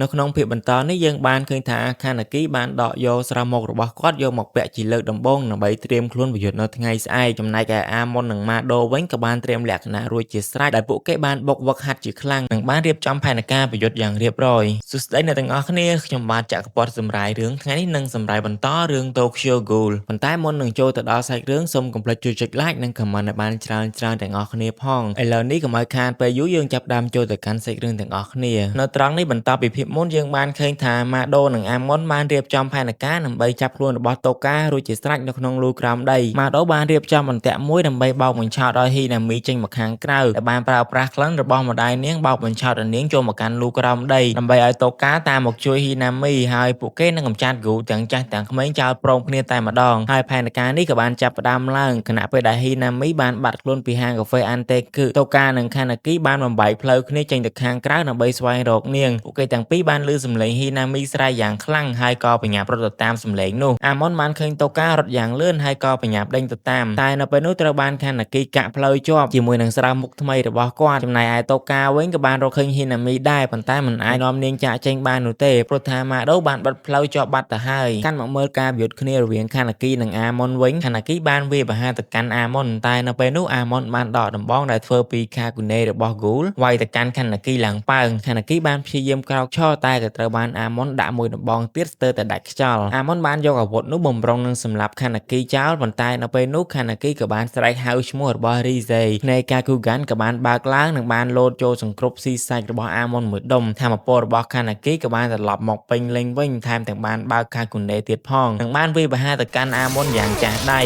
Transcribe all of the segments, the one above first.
នៅក្នុងភាពបន្តនេះយើងបានឃើញថាខាណាគីបានដកយកស្រោមមុខរបស់គាត់យកមកពាក់ជាលើកដំបូងដើម្បីត្រៀមខ្លួនប្រយុទ្ធនៅថ្ងៃស្អែកចំណែកឯអាមុននិងម៉ាដូវិញក៏បានត្រៀមលក្ខណៈរួចជាស្រេចដែលពួកគេបានបុកវឹកហាត់ជាខ្លាំងនិងបានរៀបចំផែនការប្រយុទ្ធយ៉ាងរៀបរយសួស្តីអ្នកទាំងអស់គ្នាខ្ញុំបាទចក្រពត្តិសម្រាយរឿងថ្ងៃនេះនឹងសម្រាយបន្តរឿង Tokyo Ghoul ប៉ុន្តែមុននឹងចូលទៅដល់សាច់រឿងសូមកុំភ្លេចជួយចុច like និង comment ឲ្យបានច្រើនច្រើនទាំងអស់គ្នាផងឥឡូវនេះកុំឲ្យខានពេលយូរយើងចាប់ផ្ដើមចូលទៅកាន់សាច់រឿងទាំងអស់គ្នានៅត្រង់នេះបន្តពីភាពមុនយើងបានឃើញថាម៉ាដូនិងអាមុនបានរៀបចំផែនការដើម្បីចាប់ខ្លួនរបស់តូការួចជាស្រេចនៅក្នុងលូក្រោមដីម៉ាដូបានរៀបចំអន្ទាក់មួយដើម្បីបោកបញ្ឆោតឲ្យហ៊ីណាមីចេញមកខាងក្រៅដែលបានប្រើប្រាស់ក្លិនរបស់ម្ដាយនាងបោកបញ្ឆោតឲ្យនាងចូលមកកាន់លូក្រោមដីដើម្បីឲ្យតូកាតាមមកជួយហ៊ីណាមីហើយពួកគេនឹងកម្ចាត់ហ្គូទាំងចាស់ទាំងក្មេងចោលព្រមគ្នាតែម្ដងហើយផែនការនេះក៏បានចាប់ផ្ដើមឡើងខណៈពេលដែលហ៊ីណាមីបានបាត់ខ្លួនពីហាងកាហ្វេអាន់តេគឺតូកានិងខាណាគីបានបំបែកផ្លូវគ្នាចេញទៅខាងក្រៅដើម្បីស្វែងរកនាងពួកគេទាំងពីរបានឮសំឡេងហ៊ីណាមីស្រែកយ៉ាងខ្លាំងហើយក៏បញ្ញាប់រត់ទៅតាមសំឡេងនោះអាមុនបានឃើញតូការត់យ៉ាងលឿនហើយក៏បញ្ញាប់ដេញទៅតាមតែនៅពេលនោះត្រូវបានខាណាគីកាក់ផ្លូវជាប់ជាមួយនឹងស្រោមមុខថ្មីរបស់គាត់ចំណែកឯតូកាវិញក៏បានរកឃើញហ៊ីណាមីដែរប៉ុន្តែមិនអាចនាំនាងចាកចេញបាននោះទេព្រោះថាម៉ាដូបានបិទផ្លូវជាប់បាត់ទៅហើយកាន់មកមើលការប្រយុទ្ធគ្នារវាងខាណាគីនិងអាមុនវិញខាណាគីបានវាយប្រហារទៅកាន់អាមុនតែនៅពេលនោះអាមុនបានដកដំបងដែលធ្វើពីខាគូនេរបស់ហ្គូលវាយទៅកាន់ខាណាគីឡើងប៉ើងខាណាគីបានព្យាយាមក្រោកឈរតែក៏ត្រូវបានអាមុនដាក់មួយដំបងទៀតស្ទើរតែដាច់ខ្យល់អាមុនបានយកអាវុធនោះបំរុងនឹងសម្លាប់ខាណាគីចោលប៉ុន្តែនៅពេលនោះខាណាគីក៏បានស្រែកហៅឈ្មោះរបស់រីសេភ្នែកកាគូហ្គានក៏បានបើកឡើងនិងបានលោតចូលសង្គ្រប់ស៊ីសាច់របស់អាមុនមួយដុំធម្មពលរបស់ខាណាគីក៏បានត្រឡប់មកពេញលេញវិញថែមទាំងបានបើកខាគូនេទៀតផងនិងបានវាយប្រហារទៅកាន់អាមុនយ៉ាងចាស់ដៃ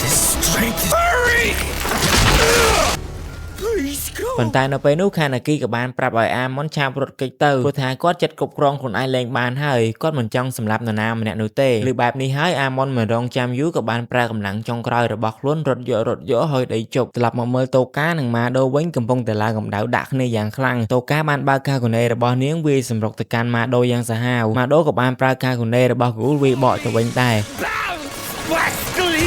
This strength is. Hurry! Please go! ប៉ុន្តែនៅពេលនោះខាណាគីក៏បានប្រាប់ឲ្យអាមុនឆាបរត់គេចទៅព្រោះថាគាត់ចិត្តគ្រប់គ្រងខ្លួនឯងលែងបានហើយគាត់មិនចង់សម្លាប់នរណាម្នាក់នោះទេឬបែបនេះហើយអាមុនមិនរងចាំយូរក៏បានប្រើកម្លាំងចុងក្រោយរបស់ខ្លួនរត់យករត់យកហើយដីជប់ត្រឡប់មកមើលតូកានិងម៉ាដូវិញកំពុងតែឡើងកម្ដៅដាក់គ្នាយ៉ាងខ្លាំងតូកាបានបើកកាកូនេរបស់នាងវាយសម្រុកទៅកាន់ម៉ាដូយ៉ាងសាហាវម៉ាដូក៏បានប្រើកាកូនេរបស់ហ្គូលវាយបកទៅវិញដែរ Rascally!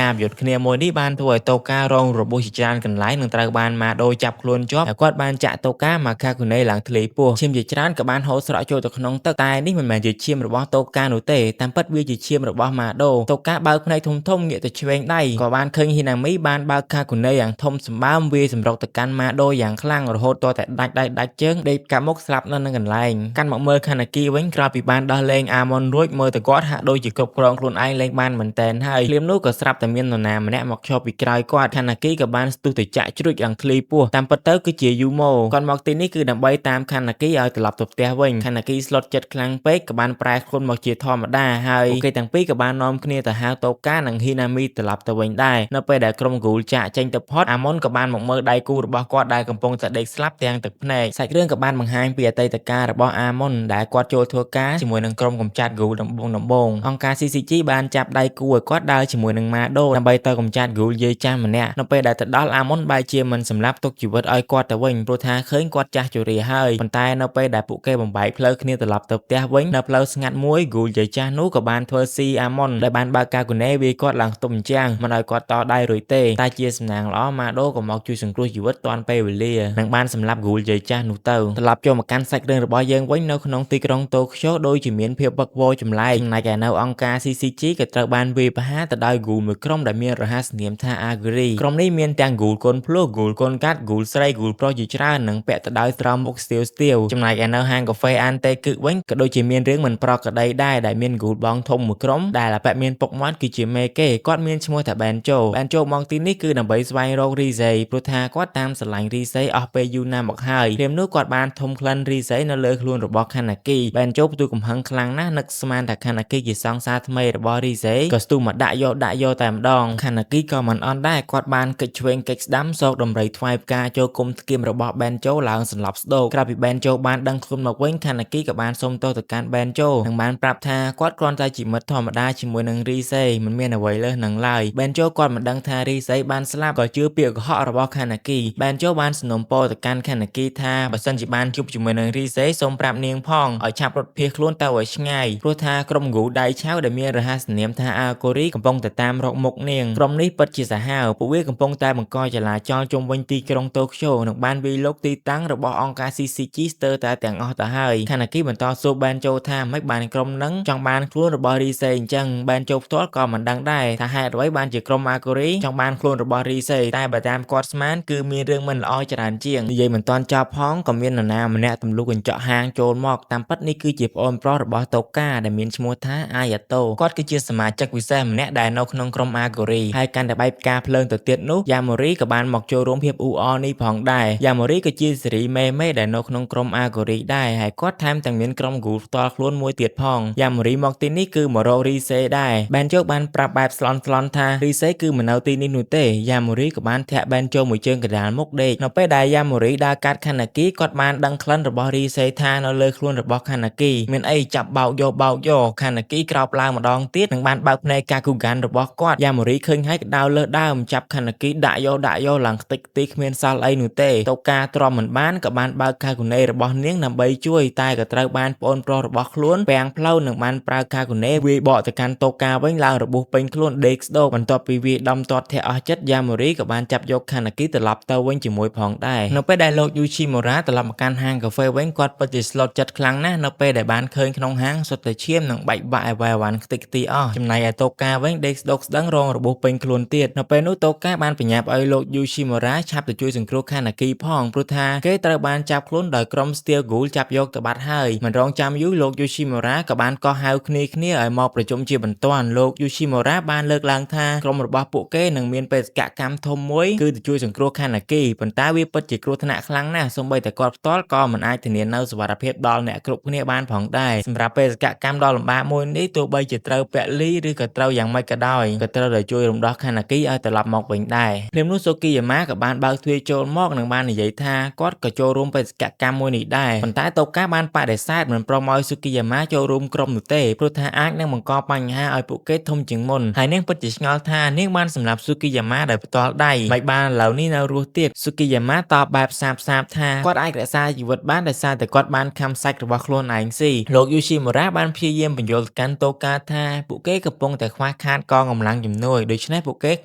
ការប្រយុទ្ធគ្នាមួយនេះបានធ្វើឲ្យតូការងរបួសជាច្រើនកន្លែងនិងត្រូវបានម៉ាដូចាប់ខ្លួនជាប់ហើយគាត់បានចាក់តូកាមកខាគូនេឡើងធ្លាយពោះឈាមជាច្រើនក៏បានហូរស្រក់ចូលទៅក្នុងទឹកតែនេះមិនមែនជាឈាមរបស់តូកានោះទេតាមពិតវាជាឈាមរបស់ម៉ាដូតូកាបើកភ្នែកធំធំងាកទៅឆ្វេងដៃក៏បានឃើញហ៊ីណាមីបានបើកខាគូនេយ៉ាងធំសម្បើមវាយសម្រុកទៅកាន់ម៉ាដូយ៉ាងខ្លាំងរហូតទាល់តែដាច់ដៃដាច់ជើងដេកកាប់មុខស្លាប់នៅនឹងកន្លែងកាន់មកមើលខាណាគីវិញក្រោយពីបានដោះលែងអាមុនរួចមើលទៅគាត់ហាក់ដូចជាគ្រប់គ្រងខ្លួនឯងលែងបានមែនតែនហើយភ្លាមនោះក៏ស្រាប់តែមាននរណាម្នាក់មកឈរពីក្រោយគាត់ខាណាគីក៏បានស្ទុះទៅចាក់ជ្រួចយ៉ាងធ្លីពោះតាមពិតទៅគឺជាយូម៉ូគាត់មកទីនេះគឺដើម្បីតាមខាណាគីឲ្យត្រឡប់ទៅផ្ទះវិញខាណាគីស្លុតចិត្តខ្លាំងពេកក៏បានប្រែខ្លួនមកជាធម្មតាហើយពួកគេទាំងពីរក៏បាននាំគ្នាទៅហៅតូកានិងហ៊ីណាមីត្រឡប់ទៅវិញដែរនៅពេលដែលក្រុមហ្គូលចាក់ចេញទៅផុតអាមុនក៏បានមកមើលដៃគូរបស់គាត់ដែលកំពុងតែដេកស្លាប់ទាំងទឹកភ្នែកសាច់រឿងក៏បានបង្ហាញពីអតីតកាលរបស់អាមុនដែលគាត់ចូលធ្វើការជាមួយនឹងក្រុមកម្ចាត់ហ្គូលដំបូងៗអង្គការ CCG បានចាប់ដៃគូឲ្យគាត់ដើរជាមួយនឹងម៉ាដូដើម្បីទៅកម្ចាត់ហ្គូលយាយចាស់ម្នាក់នៅពេលដែលទៅដល់អាមុនបែរជាមិនសម្លាប់ទុកជីវិតឲ្យគាត់ទៅវិញព្រោះថាឃើញគាត់ចាស់ជរាហើយប៉ុន្តែនៅពេលដែលពួកគេបំបែកផ្លូវគ្នាត្រឡប់ទៅផ្ទះវិញនៅផ្លូវស្ងាត់មួយហ្គូលយាយចាស់នោះក៏បានធ្វើស៊ីអាមុនដែលបានបើកការគូនេវាយគាត់ឡើងខ្ទប់អញ្ចាំងមិនឲ្យគាត់តដៃរួចទេតែជាសំណាងល្អម៉ាដូក៏មកជួយសង្គ្រោះជីវិតទាន់ពេលវេលានិងបានសម្លាប់ហ្គូលយាយចាស់នោះទៅត្រឡប់ចូលមកកាន់សាច់រឿងរបស់យើងវិញនៅក្នុងទីក្រុងតូក្យូដូចជាមានភាពវឹកវរចម្លែកចំណែកឯនៅអង្គការ CCG ក៏ត្រូវបានវាយប្រហារទៅដោយហ្គូលមួយក្រុមដែលមានរហស្សនាមថា Aguri ក្រុមនេះមានទាំងហ្គូលកូនភ្លោះហ្គូលកូនកាត់ហ្គូលស្រីហ្គូលប្រុសជាច្រើននិងពាក់ទៅដោយស្រោមមុខស្ទាវស្ទាវចំណែកឯនៅហាងកាហ្វេអានតេគឹវិញក៏ដូចជាមានរឿងមិនប្រក្រតីដែរដែលមានហ្គូលបងធំមួយក្រុមដែលអពៈមានពុកមាត់គឺជាមេគេគាត់មានឈ្មោះថាបែនជូបែនជូមកទីនេះគឺដើម្បីស្វែងរករីសេព្រោះថាគាត់តាមស្រឡាញ់រីសេអស់ពេលយូរណាស់មកហើយព្រាមនោះគាត់បានធំក្លិនរីសេនៅលើខ្លួនរបស់ខាណាគីបែនជូផ្ទុះកំហឹងខ្លាំងណាស់នឹកស្មានថាខាណាគីជាសង្សារថ្មីរបស់រីសេក៏ស្ទុះមកដាក់យកដាក់យកតែម្ដងខាណាគីក៏មិនអន់ដែរគាត់បានកិច្ចឆ្វេងកិច្ចស្ដាំសោកដំរីថ្វាយផ្កាចូលគុំធ្គៀមរបស់បែនជូឡើងសន្លប់ស្ដោកក្រោយពីបែនជូបានដឹងខ្លួនមកវិញខាណាគីក៏បានសុំទោសទៅកាន់បែនជូនិងបានប្រាប់ថាគាត់គ្រាន់តែជាមិត្តធម្មតាជាមួយនឹងរីសេមិនមានអ្វីលើសនឹងឡើយបែនជូគាត់មិនដឹងថារីសេបានស្លាប់ក៏ជឿពាក្យកុហករបស់ខាណាគីបែនជូបានសំណូមពរទៅកាន់ខាណាគីថាបើសិនជាបានជួបជាមួយនឹងរីសេសូមប្រាប់នាងផងឲ្យឆាប់រត់ភៀសខ្លួនទៅឲ្យឆ្ងាយព្រោះថាក្រុមហ្គូដៃឆៅដែលមានរហស្សនាមថាអាកូរីកំពុងតែតាមរក មុខនាងក្រុមនេះពិតជាសាហាវពួកវាកំពុងតែបង្កចលាចលជុំវិញទីក្រុងតូក្យូនិងបានវាយលុកទីតាំងរបស់អង្គការ CCG ស្ទើរតែទាំងអស់ទៅហើយខាណាគីបន្តសួរបែនចូលថាមិនបានក្រុមនឹងចង់បានខ្លួនរបស់រីសេអញ្ចឹងបែនចូលផ្ទាល់ក៏មិនដឹងដែរថាហេតុអ្វីបានជាក្រុមអាកូរីចង់បានខ្លួនរបស់រីសេតែបើតាមគាត់ស្មានគឺមានរឿងមិនល្អច្រើនជាងនិយាយមិនទាន់ចប់ផងក៏មាននរណាម្នាក់ទម្លុះកញ្ចក់ហាងចូលមកតាមពិតនេះគឺជាប្អូនប្រុសរបស់តូកាដែលមានឈ្មោះថាអាយ៉ាតូគាត់គឺជាសមាជិកពិសេសម្នាក់ដែលនៅក្នុងក្រុមអាកូរីហើយកាន់តែបែកផ្កាភ្លើងទៅទៀតនោះយ៉ាម៉ូរីក៏បានមកចូលរួមភាពអ៊ូអរនេះផងដែរយ៉ាម៉ូរីក៏ជាសេរីមេមេដែលនៅក្នុងក្រុមអាកូរីដែរហើយគាត់ថែមទាំងមានក្រុមហ្គូលផ្ទាល់ខ្លួនមួយទៀតផងយ៉ាម៉ូរីមកទីនេះគឺមករករីសេដែរបែនជោបានប្រាប់បែបស្លន់ស្លន់ថារីសេគឺមិននៅទីនេះនោះទេយ៉ាម៉ូរីក៏បានធាក់បែនជោមួយជើងកណ្ដាលមុខដេកនៅពេលដែលយ៉ាម៉ូរីដើរកាត់ខាណាគីគាត់បានដឹងក្លិនរបស់រីសេថានៅលើខ្លួនរបស់ខាណាគីមានអីចាប់បោកយកបោកយកខាណាគីក្រោបឡើងម្ដងទៀតនិងបានបើកភ្នែកកាគូហ្គានរបស់គាត់យ៉ាម៉ូរីឃើញហើយក៏ដើរលើដើមចាប់ខាណាគីដាក់យកដាក់យកឡើងខ្ទេចខ្ទីគ្មានសល់អីនោះទេតូកាទ្រាំមិនបានក៏បានបើកកាគូនេរបស់នាងដើម្បីជួយតែក៏ត្រូវបានប្អូនប្រុសរបស់ខ្លួនពាំងផ្លូវនិងបានប្រើកាគូនេវាយបកទៅកាន់តូកាវិញឡើងរបួសពេញខ្លួនដេកស្ដោកបន្ទាប់ពីវាដំទាត់ធាក់អស់ចិត្តយ៉ាម៉ូរីក៏បានចាប់យកខាណាគីត្រឡប់ទៅវិញជាមួយផងដែរនៅពេលដែលលោកយូឈីម៉ូរ៉ាត្រឡប់មកកាន់ហាងកាហ្វេវិញគាត់ពិតជាស្លុតចិត្តខ្លាំងណាស់នៅពេលដែលបានឃើញក្នុងហាងសុទ្ធតែឈាមនិងបែកបាក់អីវ៉ៃវ៉ាន់ខ្ទេចខ្ទីអស់ចំណែកឯតូកាវិញដេកស្ដោកស្ដឹងរងរបួសពេញខ្លួនទៀតនៅពេលនោះតូកាបានបញ្ញាប់ឲ្យលោកយូឈីម៉ូរ៉ាឆាប់ទៅជួយសង្គ្រោះខាណាគីផងព្រោះថាគេត្រូវបានចាប់ខ្លួនដោយក្រុម Steel Ghoul ចាប់យកទៅបាត់ហើយមិនរងចាំយូរលោកយូឈីម៉ូរ៉ាក៏បានកោះហៅគ្នាគ្នាឲ្យមកប្រជុំជាបន្ទាន់លោកយូឈីម៉ូរ៉ាបានលើកឡើងថាក្រុមរបស់ពួកគេនឹងមានបេសកកម្មធំមួយគឺទៅជួយសង្គ្រោះខាណាគីប៉ុន្តែវាពិតជាគ្រោះថ្នាក់ខ្លាំងណាស់សូម្បីតែគាត់ផ្ទាល់ក៏មិនអាចធានានៅសុវត្ថិភាពដល់អ្នកគ្រប់គ្នាបានផងដែរសម្រាប់បេសកកម្មដ៏លំបាកមួយនេះទោះបីជាត្រូវពលីឬក៏ត្រូវយ៉ាងម៉េចក៏ដោយក៏ត្រូវតែជួយរំដោះខាណាគីឲ្យត្រឡប់មកវិញដែរភ្លាមនោះសូគីយ៉ាម៉ាក៏បានបើកទ្វារចូលមកនិងបាននិយាយថាគាត់ក៏ចូលរួមបេសកកម្មមួយនេះដែរប៉ុន្តែតូកាបានបដិសេធមិនព្រមឲ្យសូគីយ៉ាម៉ាចូលរួមក្រុមនោះទេព្រោះថាអាចនឹងបង្កបញ្ហាឲ្យពួកគេធំជាងមុនហើយនាងពិតជាឆ្ងល់ថានាងបានសម្លាប់សូគីយ៉ាម៉ាដោយផ្ទាល់ដៃមិនបានឥឡូវនេះនៅរស់ទៀតសូគីយ៉ាម៉ាតបបែបសាបសាបថាគាត់អាចរក្សាជីវិតបានដោយសារតែគាត់បានខំសាច់របស់ខ្លួនឯងស៊ីលោកយូឈីម៉ូរ៉ាបានព្យាយាមបញ្យល់ទៅកាន់តូកាថាពួកគេកំពុងតែខ្វះខាតកងកម្លាំងជំនួយដូច្នេះពួកគេគ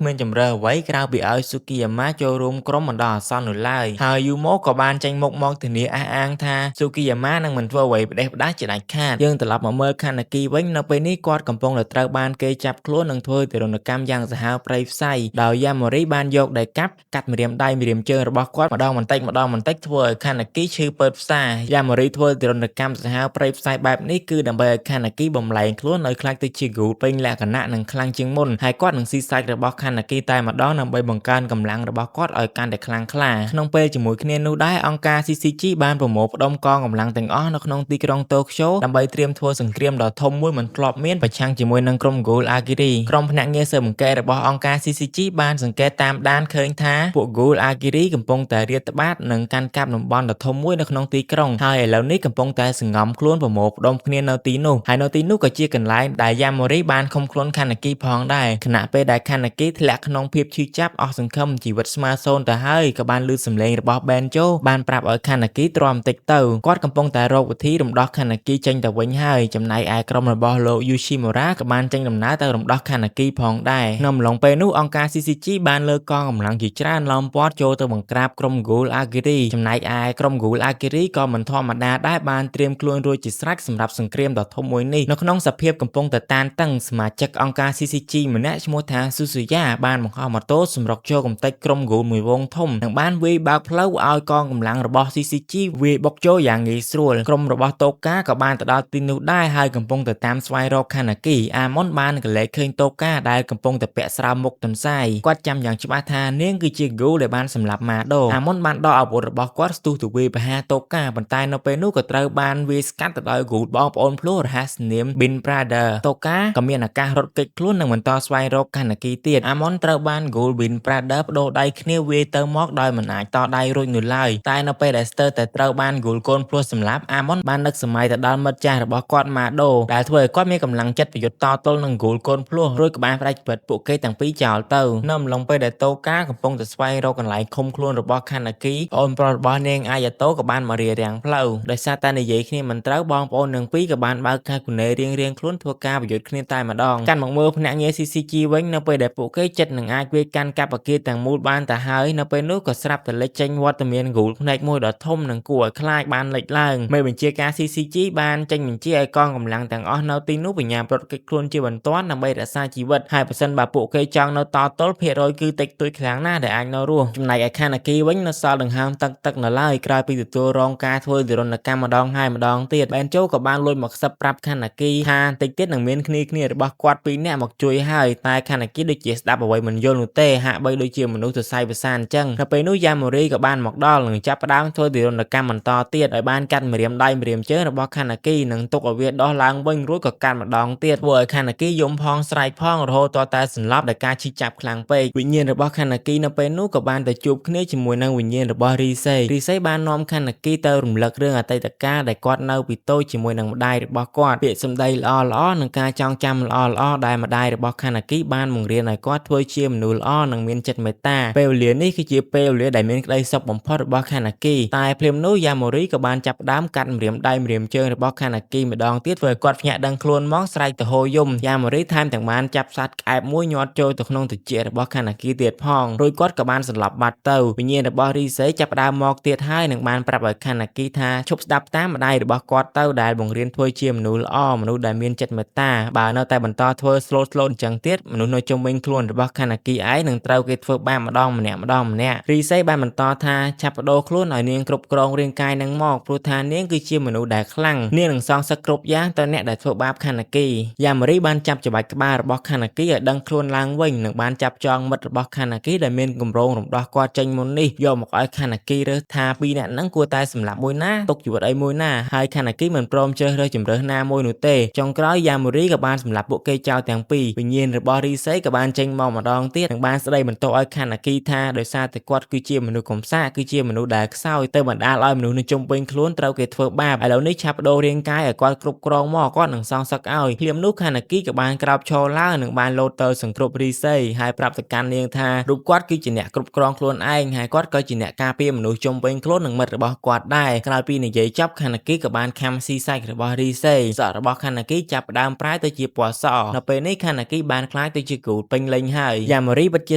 ្មានជម្រើសអ្វីក្រៅពីឲ្យសូគីយ៉ាម៉ាចូលរួមក្រុមបណ្ដោះអាសន្ននោះឡើយហើយយូម៉ូក៏បានចេញមុខមកធានាអះអាងថាសូគីយ៉ាម៉ានឹងមិនធ្វើអ្វីផ្ដេសផ្ដាសជាដាច់ខាតយើងត្រឡប់មកមើលខាណាគីវិញនៅពេលនេះគាត់កំពុងតែត្រូវបានគេចាប់ខ្លួននិងធ្វើទារុណកម្មយ៉ាងសាហាវព្រៃផ្សៃដោយយ៉ាម៉ូរីបានយកដៃកាប់កាត់ម្រាមដៃម្រាមជើងរបស់គាត់ម្ដងបន្តិចម្ដងបន្តិចធ្វើឲ្យខាណាគីឈឺពើតផ្សាយ៉ាម៉ូរីធ្វើទារុណកម្មសាហាវព្រៃផ្សៃបែបនេះគឺដើម្បីឲ្យខាណាគីបំលែងខ្លួនឲ្យក្លាយទៅជាហ្គូលពេញលក្ខណៈនិងខ្លាំងជាងមុនហើយគាត់នឹងស៊ីសាច់របស់ខាណាគីតែម្ដងដើម្បីបង្កើនកម្លាំងរបស់គាត់ឲ្យកាន់តែខ្លាំងក្លាក្នុងពេលជាមួយគ្នានោះដែរអង្គការ CCG បានប្រមូលផ្ដុំកងកម្លាំងទាំងអស់នៅក្នុងទីក្រុងតូក្យូដើម្បីត្រៀមធ្វើសង្គ្រាមដ៏ធំមួយមិនធ្លាប់មានប្រឆាំងជាមួយនឹងក្រុម Ghoul Agiri ក្រុមភ្នាក់ងារស៊ើបអង្កេតរបស់អង្គការ CCG បានសង្កេតតាមដានឃើញថាពួក Ghoul Agiri កំពុងតែរាតត្បាតនិងកាន់កាប់តំបន់ដ៏ធំមួយនៅក្នុងទីក្រុងហើយឥឡូវនេះកំពុងតែសង្ងំខ្លួនប្រមូលផ្ដុំគ្នានៅទីនោះហើយនៅទីនោះក៏ជាកន្លែងដែលយ៉ាម៉ូរីបានឃុំខ្លួនខាណាគីផងដែរខណៈពេលដែលខាណាគីធ្លាក់ក្នុងភាពឈឺចាប់អស់សង្ឃឹមជីវិតស្មើសូន្យទៅហើយក៏បានឮសំឡេងរបស់បែនជោបានប្រាប់ឲ្យខាណាគីទ្រាំបន្តិចទៅគាត់កំពុងតែរកវិធីរំដោះខាណាគីចេញទៅវិញហើយចំណែកឯក្រុមរបស់លោកយូឈីម៉ូរ៉ាក៏បានចេញដំណើរទៅរំដោះខាណាគីផងដែរក្នុងអំឡុងពេលនោះអង្គការ CCG បានលើកកងកម្លាំងជាច្រើនឡោមព័ទ្ធចូលទៅបង្ក្រាបក្រុម Ghoul Agiri ចំណែកឯក្រុម Ghoul Agiri ក៏មិនធម្មតាដែរបានត្រៀមខ្លួនរួចជាស្រេចសម្រាប់សង្គ្រាមដ៏ធំមួយនេះនៅក្នុងសភាពកំពុងតែតានតឹងសមាជិកអង្គការ CCG ម្នាក់ឈ្មោះថាស៊ូស៊ូយ៉ាបានបង្ហោះម៉ូតូសម្រុកចូលកម្ទេចក្រុម Ghoul មួយវងធំនិងបានវាយបើកផ្លូវឲ្យកងកម្លាំងរបស់ CCG វាយបុកចូលយ៉ាងងាយស្រួលក្រុមរបស់តូកាក៏បានទៅដល់ទីនោះដែរហើយកំពុងតែតាមស្វែងរកខាណាគីអាម៉ុនបានកលែកឃើញតូកាដែលកំពុងតែពាក់ស្រោមមុខទន្សាយគាត់ចាំយ៉ាងច្បាស់ថានាងគឺជា Ghoul ដែលបានសម្លាប់ម៉ាដូអាម៉ុនបានដកអាវុធរបស់គាត់ស្ទុះទៅវាយប្រហារតូកាប៉ុន្តែនៅពេលនោះក៏ត្រូវបានវាយស្កាត់ទៅដោយ Ghoul បងប្អូនភ្លោះរហ័សនាម Bin Brother តូកាក៏មានឱកាសរត់គេចខ្លួននិងបន្តស្វែងរកខាណាគីទៀតអាម៉ុនត្រូវបាន Ghoul Bin Brother បដូរដៃគ្នាវាយទៅមកដោយមិនអាចតដៃរួចនោះឡើយតែនៅពេលដែលស្ទើរតែត្រូវបាន Ghoul កូនភ្លោះសម្លាប់អាម៉ុនបាននឹកសម័យទៅដល់មិត្តចាស់របស់គាត់ម៉ាដូដែលធ្វើឲ្យគាត់មានកម្លាំងចិត្តប្រយុទ្ធតទល់នឹង Ghoul កូនភ្លោះរួចក៏បានផ្ដាច់ជីវិតពួកគេទាំងពីរចោលទៅនៅអំឡុងពេលដែលតូកាកំពុងតែស្វែងរកកន្លែងឃុំខ្លួនរបស់ខាណាគីប្អូនប្រុសរបស់នាងអាយ៉ាតូក៏បានមករារាំងផ្លូវដោយសារតែនិយាយគ្នាមិនត្រូវបងប្អូនទាំងពីរក៏បានបើកកាគូនេរៀងៗខ្លួនធ្វើការប្រយុទ្ធគ្នាតែម្ដងកាន់មកមើលភ្នាក់ងារ CCG CCG វិញនៅពេលដែលពួកគេចិត្តនឹងអាចវាយកាន់កាប់អគារទាំងមូលបានទៅហើយនៅពេលនោះក៏ស្រាប់តែលេចចេញវត្តមាន ghoul ភ្នែកមួយដ៏ធំនិងគួរឲ្យខ្លាចបានលេចឡើងមេបញ្ជាការ CCG បានចេញបញ្ជាឲ្យកងកម្លាំងទាំងអស់នៅទីនោះបញ្ញាប្រត់គេចខ្លួនជាបន្ទាន់ដើម្បីរក្សាជីវិតហើយប្រសិនបើពួកគេចង់នៅតទល់ភាគរយគឺតិចតួចខ្លាំងណាស់ដែលអាចនៅរស់ចំណែកឯខាណាគីវិញនៅសល់ដង្ហើមទឹកទឹកនៅឡើយក្រោយពីទទួលរងការធ្វើទារុណកម្មម្ដងហើយម្ដងទៀតបែនជូក៏បានលួចមកខ្សឹបប្រាប់ខាណាគីថាតិចទៀតនឹងមានគ្នាគ្នារបស់គាត់ពីរនាក់មកជួយហើយតែខាណាគីដូចជាស្ដាប់អ្វីមិនយល់នោះទេហាក់បីដូចជាមនុស្សសរសៃប្រសាទអញ្ចឹងនៅពេលនោះយ៉ាម៉ូរីក៏បានមកដល់និងចាប់ផ្ដើមធ្វើទារុណកម្មបន្តទៀតដោយបានកាត់ម្រាមដៃម្រាមជើងរបស់ខាណាគីនិងទុកឲ្យវាដោះឡើងវិញរួចក៏កាត់ម្ដងទៀតធ្វើឲ្យខាណាគីយំផងស្រែកផងរហូតទាល់តែសន្លប់ដោយការឈឺចាប់ខ្លាំងពេកវិញ្ញាណរបស់ខាណាគីនៅពេលនោះក៏បានទៅជួបគ្នាជាមួយនឹងវិញ្ញាណរបស់រីសេរីសេបាននាំខាណាគីទៅរំលឹករឿងអតីតកាលដែលគាត់នៅពីតូចជាមួយនឹងម្ដាយរបស់គាត់ពាក្យសម្ដីល្អៗនិងការចងចាំល្អៗដែលម្ដាយរបស់ខាណាគីបានបង្រៀនឲ្យគាត់ធ្វើជាមនុស្សល្អនិងមានចិត្តមេត្តាពេលវេលានេះគឺជាពេលវេលាដែលមានក្តីសុខបំផុតរបស់ខាណាគីតែភ្លាមនោះយ៉ាម៉ូរីក៏បានចាប់ផ្ដើមកាត់ម្រាមដៃម្រាមជើងរបស់ខាណាគីម្ដងទៀតធ្វើឲ្យគាត់ភ្ញាក់ដឹងខ្លួនមកស្រែកទៅហូរយំយ៉ាម៉ូរីថែមទាំងបានចាប់សត្វក្អែបមួយញាត់ចូលទៅក្នុងត្រចៀករបស់ខាណាគីទៀតផងរួចគាត់ក៏បានសន្លប់បាត់ទៅវិញ្ញាណរបស់រីសេចាប់ផ្ដើមមកទៀតហើយនឹងបានប្រាប់ឲ្យខាណាគីថាឈប់ស្ដាប់តាមម្ដាយរបស់គាត់ទៅដែលបង្រៀនធ្វើជាមនុស្សល្អមនុស្សដែលមានចិត្តមេត្តាបើនៅតែបន្តធ្វើ slow slow អញ្ចឹងទៀតមនុស្សនៅជុំវិញខ្លួនរបស់ខាណាគីឯងនឹងត្រូវគេធ្វើបាបម្ដងម្នាក់ម្ដងម្នាក់រីសេបានបន្តថាឆាប់បដូរខ្លួនឲ្យនាងគ្រប់គ្រងរាងកាយនឹងមកព្រោះថានាងគឺជាមនុស្សដែលខ្លាំងនាងនឹងសងសឹកគ្រប់យ៉ាងទៅអ្នកដែលធ្វើបាបខាណាគីយ៉ាម៉ូរីបានចាប់ច្បាច់ក្បាលរបស់ខាណាគីឲ្យដឹងខ្លួនឡើងវិញនិងបានចាប់ចងមិត្តរបស់ខាណាគីដែលមានគម្រោងរំដោះគាត់ចេញមុននេះយកមកឲ្យខាណាគីរើសថាពីរអ្នកហ្នឹងគួរតែសម្លាប់មួយណាទុកជីវិតឲ្យមួយណាហើយខាណាគីមិនព្រមជ្រើសរើសជម្រើសណាមួយនោះទេចុងក្រោយយ៉ាម៉ូរីក៏បានសម្លាប់ពួកគេចោលទាំងពីរវិញ្ញាណរបស់រីសេក៏បានចេញមកម្ដងទៀតនិងបានស្ដីបន្ទោសឲ្យខាណាគីថាដោយសារតែគាត់គឺជាមនុស្សកំសាកគឺជាមនុស្សដែលខ្សោយទៅបណ្ដាលឲ្យមនុស្សនៅជុំវិញខ្លួនត្រូវគេធ្វើបាបឥឡូវនេះឆាប់បដូររាងកាយឲ្យគាត់គ្រប់គ្រងមកគាត់នឹងសងសឹកឲ្យភ្លាមនោះខាណាគីក៏បានក្រោកឈរឡើងនិងបានលោតទៅសង្គ្រប់រីសេហើយប្រាប់ទៅកាន់នាងថារូបគាត់គឺជាអ្នកគ្រប់គ្រងខ្លួនឯងហើយគាត់ក៏ជាអ្នកការពារមនុស្សជុំវិញខ្លួននិងមិត្តរបស់គាត់ដែរក្រោយពីនិយាយចប់ខាណាគីក៏បានខាំស៊ីសាច់របស់រីសេសក់របស់ខាណាគីចាប់ផ្ដើមប្រែទៅជាពណ៌សនៅពេលនេះខាណាគីបានក្លាយទៅជា ghoul ពេញលេញហើយយ៉ាម៉ូរីពិតជា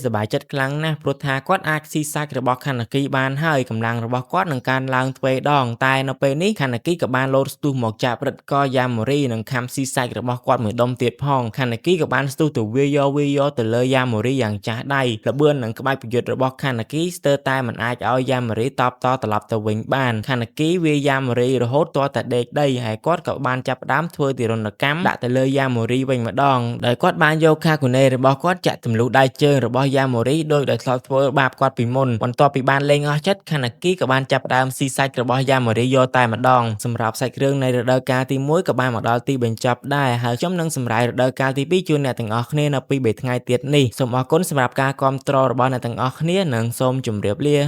សប្បាយចិត្តខ្លាំងណាស់ព្រោះថាគាត់អាចស៊ីសាច់របស់ខាណាគីបានហើយកម្លាំងរបស់គាត់នឹងកើនឡើងទ្វេដងតែនៅពេលនេះខាណាគីក៏បានលោតស្ទុះមកចាប់រឹតកយ៉ាម៉ូរីនិងខាំស៊ីសាច់របស់គាត់មួយដុំទៀតផងខាណាគីក៏បានស្ទុះទៅវាយយកវាយយកទៅលើយ៉ាម៉ូរីយ៉ាងចាស់ដៃល្បឿននិងក្បាច់ប្រយុទ្ធរបស់ខាណាគីស្ទើរតែមិនអាចឲ្យយ៉ាម៉ូរីតបតត្រឡប់ទៅវិញបានខាណាគីវាយយ៉ាម៉ូរីរហូតទាល់តែដេកដីហើយគាត់ក៏បានចាប់ផ្ដើមធ្វើទារុណកម្មដាក់ទៅលើយ៉ាម៉ូរីវិញម្ដងដោយគាត់បានយកខាកូនេរបស់គាត់ចាក់ទម្លុះដៃជើងរបស់យ៉ាម៉ូរីដោយដែលធ្លាប់ធ្វើបាបគាត់ពីមុនបន្ទាប់ពីបានលេងអស់ចិត្តខាណាគីក៏បានចាប់ផ្ដើមស៊ីសាច់របស់យ៉ាម៉ូរីយកតែម្ដងសម្រាប់សាច់រឿងនៃរដូវកាលទី1ក៏បានមកដល់ទីបញ្ចប់ដែរហើយខ្ញុំនឹងសម្រាយរដូវកាលទី2ជូនអ្នកទាំងអស់គ្នានៅពី3ថ្ងៃទៀតនេះសូមអរគុណសម្រាប់ការគាំទ្ររបស់អ្នកទាំងអស់គ្នានិងសូមជម្រាបលា។